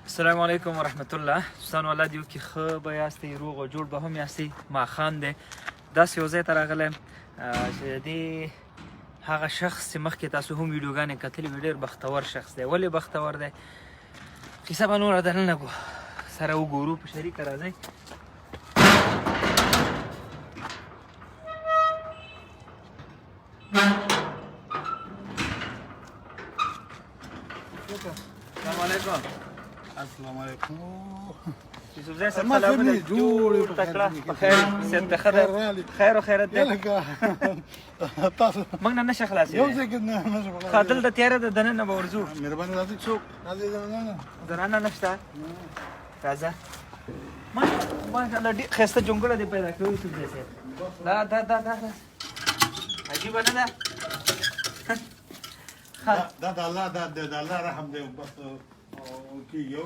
السلام علیکم ورحمت الله. دوستانو، الله دې وکړي ښه به یاستئ، روغ او جوړ به هم یاستئ. ماښام دی، داسې یو ځای ته راغلی یم چې د دې هغه شخص چې مخکې تاسو هم ویډیوګانې کتلې وي، ډېر بختور شخص دی. ولې بختور دی، کیسه به نوره دننه کو سره وګورو، په شریکه راځئ. السلام علیکم. السلام علیکم. یوسف زی صاحب، سلام علیکم. جوړ تکړه، په خیر، صحت ښه ده، خیر او خیرت دی. لکه تاسو موږ نه نشه خلاصې یو ځای کې نه نشه خلاصې. ښه، دلته تیاره ده، دننه به ورځو. مهرباني، راځئ. څوک راځئ؟ زنانه زنانه نشته، راځه. ماشاءالله، ډېر ښایسته جونګړه دې پیدا کړې یوسف زی صاحب. دا دا دا دا عجیبه نه ده؟ دا د الله، دا د الله رحم دی. بس کېږي، یو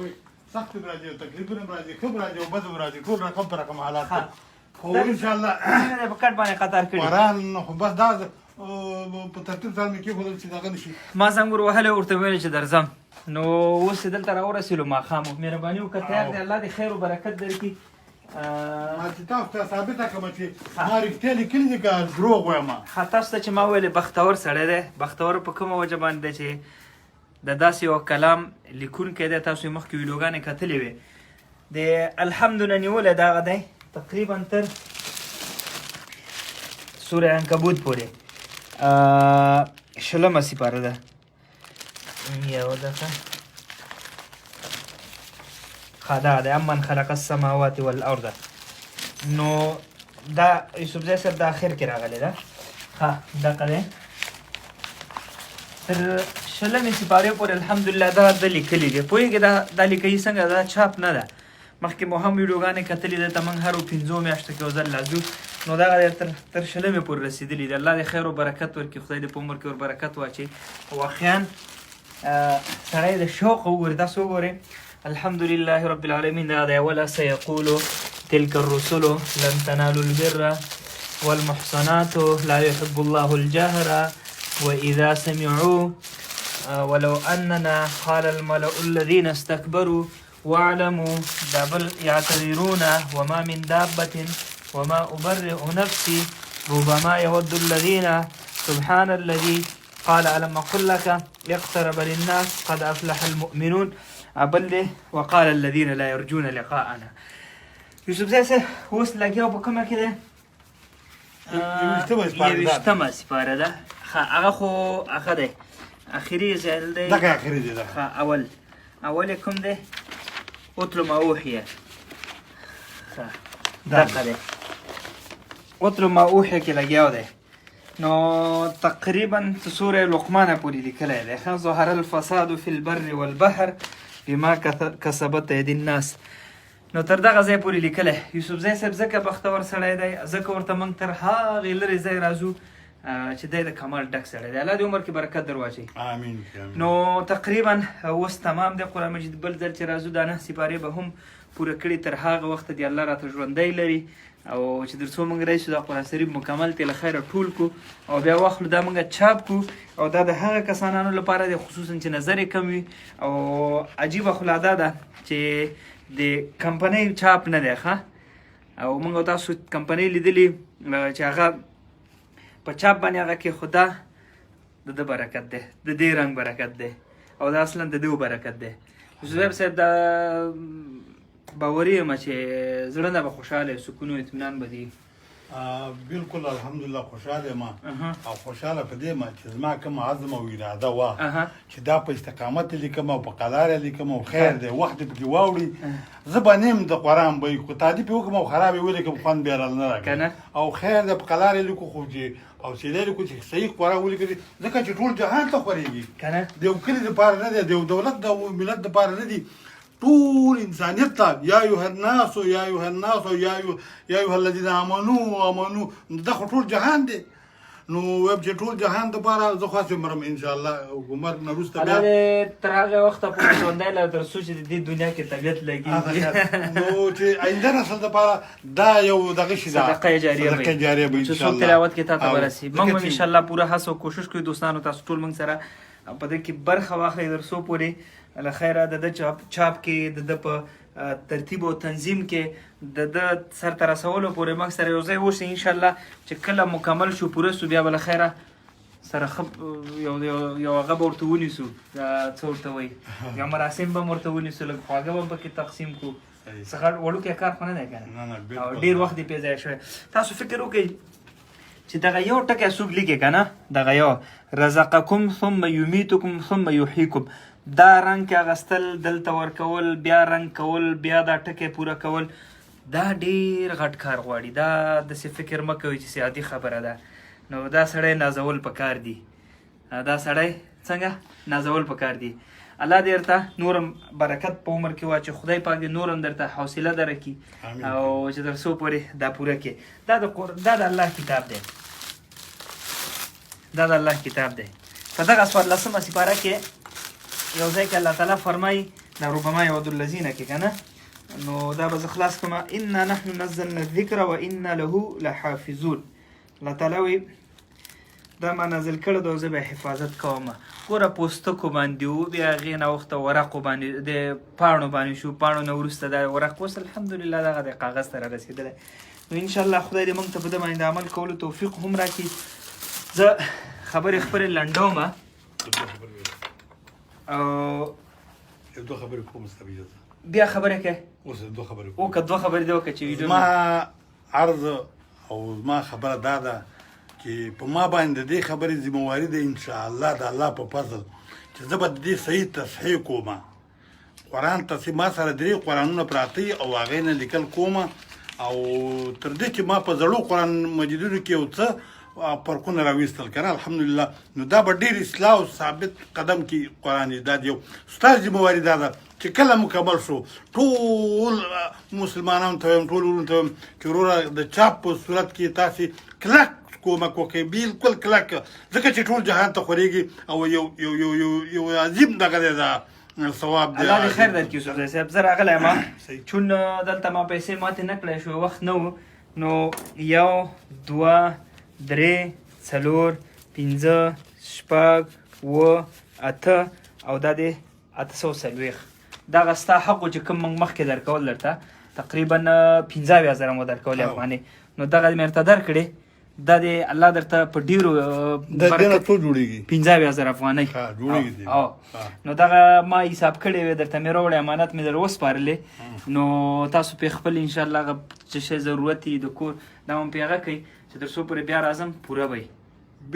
سخت به راځي، تکلیفونه به راځي، ښه به راځي او بد به راځي، ټول رقم په رقم حالات دي، خو ان شاء الله. په کټ باندې قطار کړي قرآن خو بس دا په ترتیب سره مې کېښودل چې دغه نه شي. ما زنګ ور وهلی، ورته ویل چې درځم، نو اوس دلته راورسېلو. ماښام و، مهرباني وکړه، تیار دی. الله دې خیر او برکت درکړي. ما چې تاسو ته ثابته کړم چې ما رښتیا لیکلي دي که دروغ وایم. ښه، تاسو ته چې ما ویلې بختور سړی دی، بختور په کومه وجه باندې دی چې د داسې یو کلام لیکونکی دی. تاسو یې مخکې ویډیوګانې کتلې وې، د الحمد نه نیولی دغه دی تقریبا تر سوره عنکبوت پورې، شلمه سپاره ده. یو دقیقه. ښه، دا دی، امن خلق السماوات والارض. نو دا یوسف زی صاحب د اخر کې راغلی ده. ښه، دقه دی، تر شلمې سپارې پورې الحمدلله دا د لیکلي دی. پوهېږې دا لیکي څنګه؟ دا چاپ نه ده. مخکې مو هم ویډیوګانې کتلې، دلته موږ هرو 5 میاشتو کې یو ځل راځو. نو دغه دی، تر شلمې پورې رسېدلي دي. الله دې خیر او برکت ورکړي، خدای دې په عمر کې ور برکت واچوي. واقعا سړی د شوق وګوري، تاسو وګورئ، الحمد لله رب العالمین. دا دی، ولا سيقول تلك الرسل لن تنالوا البر والمحصنات لا يحب الله الجهر وإذا سمعوا ولو أننا قال الملأ الذين استكبروا واعلموا دبل يعتذرون وما من دابة وما أبرئ نفسي ربما يود الذين سبحان الذي قال ألم أقل لك اقترب للناس قد أفلح المؤمنون بل وقال الذين لا يرجون لقاءنا. یوسف زی صاحب اوس لګیا په کومه کې دی؟ یوویشتمه سپاره ده. ښه، هغه خو هغه دی، اخري ځل دی. دغه اخري دی. ښه، اول اول کوم دی؟ اتل ما اوحیه. ښه، دغه دی، اتل ما اوحیه کې لګیا دی. نو تقریبا سوره لقمان پورې لیکلی دی. ښه، ظهر الفساد فی البر والبحر بما کسبت ایدی الناس. نو تر دغه ځای پورې لیکلی. یوسف زی صاحب ځکه بختور سړی دی، ځکه ورته موږ تر هغې لرې ځای راځو چې دی د کمال ډک سړی دی. الله دې عمر کې برکت در واچوي. آمین. نو تقریبا اوس تمام دی قرآن مجید. بل ځل چې راځو دا نه سپارې به هم پوره کړي. تر هغه وخته دې الله راته ژوندی لري او چې تر څو موږ راشو دا قرآن شریف مکمل ته له خیره ټول کو او بیا واخلو، دا موږ چاپ کو. او دا د هغه کسانانو لپاره دی خصوصا چې نظر یې کم وي. او عجیبه خو لا دا ده چې د کمپنۍ چاپ نه دی. ښه، او موږ تاسو کمپنۍ لیدلي چې هغه په چاپ باندې هغه کې، خدا د ده برکت دی، د دې رنګ برکت دی او دا اصلا د دې برکت دی. زهیب صاحب، دا باوري یم چې زړه نه به خوشحاله، سکون او اطمینان به دی. بالکل، الحمدلله خوشحاله یم او خوشحاله په دې ما چې زما کوم عزم او اراده وه چې دا په استقامت لیکم او په قلار لیکم او خیر دی، وخت پکې واوړي. زه به نیم د قرآن به خو تادي پې وکړم او خراب یې ولیکم، خوند بیا راله نه راکوي. او خیر دی، په قلار یې لیکو، خو چې حوصله لیکو چې صحیح قرآن ولیکل، ځکه چې ټول جهان ته خورېږي، د یو کلي دپاره نه دی، د یو دولت د ملت دپاره نه دی، ټول انسانیت ته. یا ایها الناس، یا ایها الناس، یا ایها الذین آمنو آمنو، دا خو ټول جهان دی. نو وایم چې ټول جهان دپاره زه خو هسې مرم ان شاء الله، عمر نه وروسته بیا تر هغه وخته پورې ژوندی لره تر څو چې د دې دنیا کې طبیعت لګېږي. نو چې آینده نسل دپاره دا یو دغه شي، ده صدقه جاریه صدقه جاریه به چې څوک تلاوت کې تا ته ورسي. موږ هم ان شاء الله پوره هڅه او کوشش کوو. دوستانو، تاسو ټول موږ سره او په دې کې برخه واخلئ تر څو پورې له خیره د ده چاپ کې د ده په ترتیب او تنظیم کې د ده سرته رسولو پورې موږ سره یو ځای اوسئ. ان شاء الله چې کله مکمل شو، پوره شو، بیا به له خیره سره ښه یو یو یو هغه به ورته ونیسو، څه ورته وایي، یو مراسم به هم ورته ونیسو، لږ خواږه به هم پکې تقسیم کړو. څه غټ وړوکی کار خو نه دی که نه؟ نه، ډېر وخت دې پرې ضایع شوی. تاسو فکر وکړئ چې دغه یو ټکی څوک لیکي که نه، دغه یو رزقکم ثم یمیتکم ثم یحییکم، دا رنګ کې اغستل، دلته ورکول، بیا رنګ کول، بیا دا ټکی پوره کول، دا ډېر غټ کار غواړي. دا داسې فکر مه کوئ چې عادي خبره ده. نو دا سړی نازول پکار دي، دا سړی څنګه نازول پکار دي. الله دې درته نورم برکت په عمر کې واچي، خدای پاک دې نورم درته حوصله درکړي او چې تر څو پورې دا پوره کړي. دا د دا د الله کتاب دی، دا د الله کتاب دی. په دغه 14مه سپاره کې یو ځای کې الله تعالی فرمایي، دا ربما یود الذین کې که نه، نو دا به زه خلاص کړم، انا نحن نزلنا الذکر وانا له لحافظون. الله تعالی وایي دا ما نازل کړی دی او زه به حفاظت کوم. ګوره پوستکو باندې و، بیا هغې نه وخته ورقو باندې، د پاڼو باندې شو، پاڼو نه وروسته دا ورق اوس الحمدلله دغه د کاغذ ته رارسېدلی. نو انشاءالله خدای دې موږ ته په ده باندې د عمل کولو توفیق هم راکړي. زه خبرې خپلې لنډوم او یو دوه خبرې کوم ستا په اجازه. بیا خبرې کوې؟ اوس دوه خبرې کوم. وکړه، دوه خبرې دې وکړه چې ویډیو. زما عرض او زما خبره دا ده چې په ما باندې د دې خبرې ذمه واري ده ان شاء الله د الله په فضل چې زه به د دې صحیح تصحیح کوم. قرآن تصحیح ما سره درې قرآنونه پراته او هغې نه لیکل کوم، او تر دې چې ما په زړو قرآن مجیدونو کې یو څه فرقونه راویستل که نه، الحمدلله. نو دا به ډېر اصلاح او ثابت قدم کې قرآن دا دی. یو ستاسو ذمه واري دا ده چې کله مکمل شو ټول مسلمانانو ته وایم، ټول وروڼو ته وایم چې وروره د چاپ په صورت کې تاسې کلک کومک وکړئ، بالکل کلک، ځکه چې ټول جهان ته خورېږي او یو یو یو یو یو عظیم دغه دی، دا ثواب دی. الله دې خیر درکړي یوسفزی صاحب. زه راغلی یم چون دلته ما پیسې ماتې نه کړی شو، وخت نه و. نو 1 2 3 4 5 6 7 8 او دا دی 840. دغه ستا حق و چې کوم موږ مخکې درکول درته تقریبا 75,000 مو درکولې افغانۍ، نو دغه مې درته درکړې. دا دې الله درته په ډېرو برکت څو جوړېږي 75,000 افغانۍ جوړېږي. نو دغه ما حساب کړی وی، درته مې راوړی، امانت مې در وسپارلې. نو تاسو پې خپل انشاءالله هغه څه شی ضرورت یې د کور دا هم پې هغه کوئ چې تر څو پورې بیا راځم پوره به وي.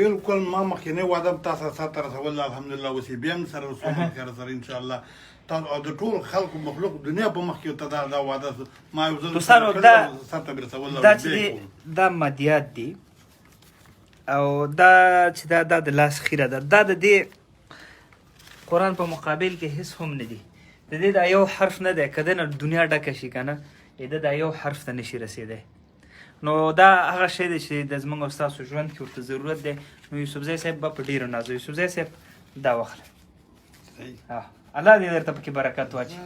بالکل ما مخکینی وعده هم تا سره سرته رسولله الحمدلله، اوس یې بیا هم سره رسوم سره انشاءالله. تاسو او د ټول خلکو مخلوق دنیا په مخ کې ته دا دا وعده ما یو ځل دوستانو سرته به رسولله. دا چې دا مادیات دي او دا چې دا دا د لاس خیره ده، دا د دې قرآن په مقابل کې هیڅ هم نه دي. د دې دا یو حرف نه دی، که دنه دنیا ډکه شي که نه، د دا یو حرف ته نشي رسېدی. نو دا هغه شی دی چې د زموږ او ستاسو ژوند کې ورته ضرورت دی. نو یوسفزی صاحب به په ډېرو نازو. یوسفزی صاحب دا واخله، الله دې درته پکې برکت واچي.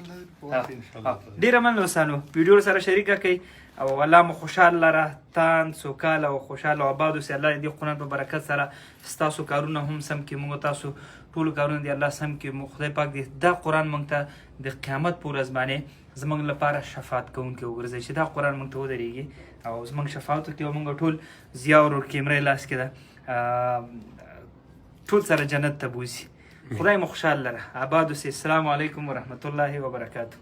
ډېره مننه دوستانو، ویډیو سره شریکه کړئ او الله مو خوشحال لره، تاند سوکاله او خوشحاله او آباد اوسئ. الله دې قرآن په برکت سره ستاسو کارونه هم سم کړي، موږ تاسو ټولو کارونه دې الله سم کړي. خدای پاک دې دا قرآن موږ ته د قیامت په ورځ باندې زموږ لپاره شفاعت کوونکی وګرځوي، چې دا قرآن موږ ته ودرېږي او زموږ شفاعت وکړي او موږ ټول ضیا ورور کیمرې لاس کې ده، ټول سره جنت ته بوځي. خدای مو خوشحال لره، آباد اوسئ. السلام علیکم ورحمت الله وبرکاته.